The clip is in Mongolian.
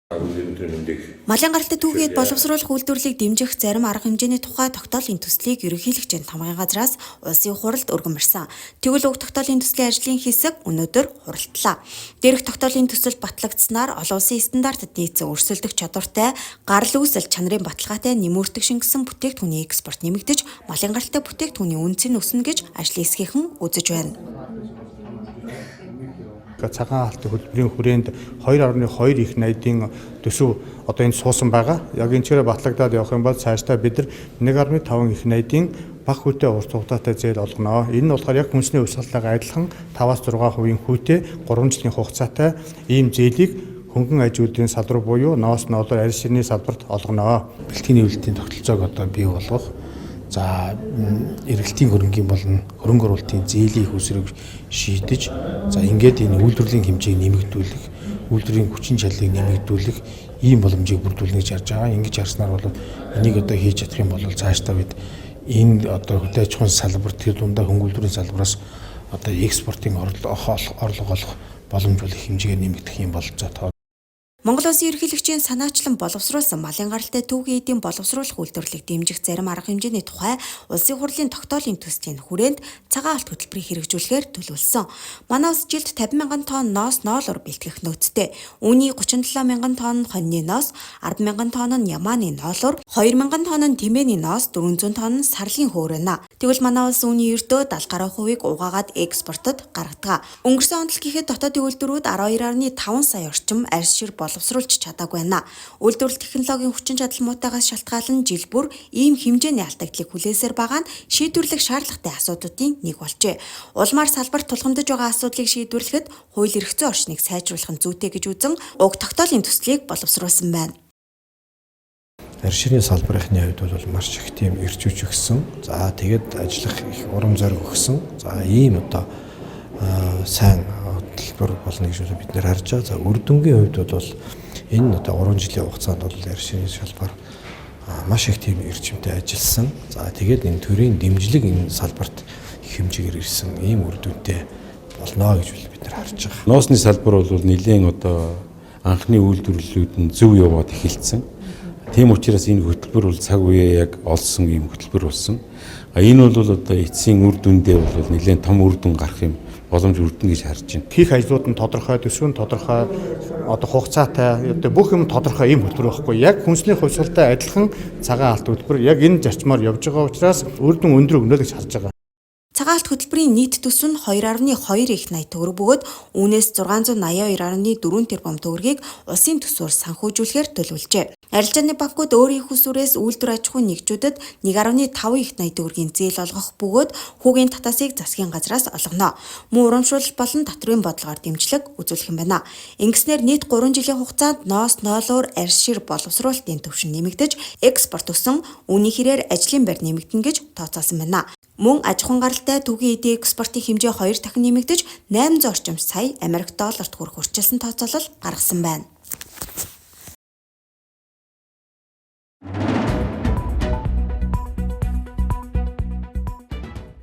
Малын гаралтай түүхийд боловсруулах үйлдвэрлэлийг дэмжих зарим арга хэмжээний тухай тогтоолын төслийг ерөнхийлөгчийн тамгын газраас улсын хуралд өргөн барьсан. Тэгвэл уг тогтоолын төслийн ажлын хэсэг өнөөдөр хуралдлаа. Дээрх тогтоолын төсөл батлагдсанаар олон улсын стандартад нийцсэн өрсөлдөх чадвартай, гарал үүсэл чанарын баталгаатай нэмүүртэг шингэсэн бүтээгдэхүүний экспорт нэмэгдэж, малын гаралтай бүтээгдэхүүний үнэ цэн өснө гэж ажлын хэсгийнхэн үзэж байна. Цагаан хаалтын хөтөлбөрийн хүрээнд 2.2 их найдын төсөв одоо энд суусан байгаа. Яг энэ чигээр батлагдаад явах юм бол цаашдаа бид нар 1.5 их найдын бага хүүтэй урт хугацаатай зээл олгоно. Энэ нь болохоор яг хүнсний хувьсгалтайгаа адилхан 5-6% хүүтэй 3 жилийн хугацаатай ийм зээлийг хөнгөн аж үйлдвэрийн салбар буюу ноос ноолоор арьс ширний салбарт олгоно. Бэлтгэний үйлдвэрийн тогтолцоог одоо бий болгох, за эргэлтийн хөрөнгийн болон хөрөнгө оруулалтын зээлийн их усрыг шийдэж, за ингээд энэ үйлдвэрлэлийн хэмжээг нэмэгдүүлэх, үйлдвэрийн хүчин чадлыг нэмэгдүүлэх ийм боломжийг бүрдүүлнэ гэж харж байгаа. Ингэж харснаар бол энийг одоо хийж чадах юм бол цаашдаа бид энэ одоо хөдөө аж ахуйн салбар, тэр дундаа хөнгө үйлдвэрийн салбараас одоо экспортын орлого олох боломж бол их хэмжээгээр нэмэгдэх юм бололцоотой. Монгол Улсын ерөнхийлөгчийн санаачлан боловсруулсан малын гаралтай түүхийн эдийн боловсруулах үйлдвэрлэлийг дэмжих зарим арга хэмжээний тухай Улсын хурлын тогтоолын төслийн хүрээнд цагаан алт хөтөлбөрийг хэрэгжүүлэхээр төлөвлөсөн. Манай улс жилд 50 мянган тонн ноос ноолоор бэлтгэх нөөцтэй. Үүний 37 мянган тонн хоньны ноос, 10 мянган тонн нь ямааны ноолуур, 2 мянган тонн нь тэмээний ноос, 400 тонн нь сарлын хөөр байна. Тэгвэл манай улс үүний ердөө 70 гаруй хувийг угаагаад экспортод гаргадаг. Өнгөрсөн онд л гэхэд дотоодын үйлдвэрүүд 12.5 сая орчим арьс шир боловсруулж чадаагүй байна. Үйлдвэрлэл технологийн хүчин чадал муутайгаас шалтгаалan жил бүр ийм хэмжээний алдагдлыг хүлээсээр байгаа нь шийдвэрлэх шаардлагатай асуудлуудын нэг болжээ. Улмаар салбарт тулгамдж байгаа асуудлыг шийдвэрлэхэд хууль эрх зүйн орчныг сайжруулах нь зүйтэй гэж үзэн уг тогтоолын төслийг боловсруулсан байна. Арьс ширийн салбарын хувьд бол маш их тийм эрч хүч өгсөн. За тэгээд ажиллах их урам зориг өгсөн. За ийм одоо сайн хөтөлбөр болно гэж бид нэр харж байгаа. За үр дүнгийн хувьд бол энэ одоо 3 жилийн хугацаанд бол арьс ширийн салбар маш их тийм эрчимтэй ажилласан. За тэгээд энэ төрийн дэмжлэг энэ салбарт их хэмжээгээр ирсэн ийм үр дүнтэй болно гэж бид нар харж байгаа. Ноосны салбар бол нэлээд одоо анхны үйлдвэрлэлүүд нь зөв яваад эхэлсэн. Тийм учраас энэ хөтөлбөр бол цаг үеэ яг олсон ийм хөтөлбөр болсон. А энэ бол одоо эцсийн үр дүндээ бол нэлээд том үр дүн гарах юм боломж үрдэнэ гэж харж байна. Хийх ажлууд нь тодорхой, төсөв нь тодорхой, одоо хугацаатай, одоо бүх юм тодорхой ийм хөтөлбөр байхгүй. Яг хүнсний хувьсгалтай адилхан цагаан алт хөтөлбөр яг энэ зарчмаар явж байгаа учраас үр дүн өндөр өгнө л гэж харж байгаа. Цагаан алт хөтөлбөрийн нийт төсөв нь 2.2 их 80 төгрөг бөгөөд үүнээс 682.4 тэрбум төгрөгийг улсын төсвөөр санхүүжүүлэхээр төлөвлөжээ. Арилжааны банкуд өөрийн хүсвэрээс үйлдвэр аж ахуйн нэгжүүдэд 1.5 их 80 төгрөгийн зээл олгох бөгөөд хүүгийн татаасыг засгийн газраас олгоно. Мөн урамшуулал болон татврын бодлогоор дэмжлэг үзүүлэх юм байна. Ингэснээр нийт 3 жилийн хугацаанд ноос ноолуур арьс шир боловсруулалтын түвшин нэмэгдэж, экспорт өсөн, үүний хэрээр ажлын байр нэмэгдэнэ гэж тооцоолсон байна. Мөн аж ахуйн гаралтай түүхийн эдийн экспортын хэмжээ 2 дахин нэмэгдэж 800 орчим сая Америк долларт хүрэх урьдчилсан тооцоолол гаргасан байна.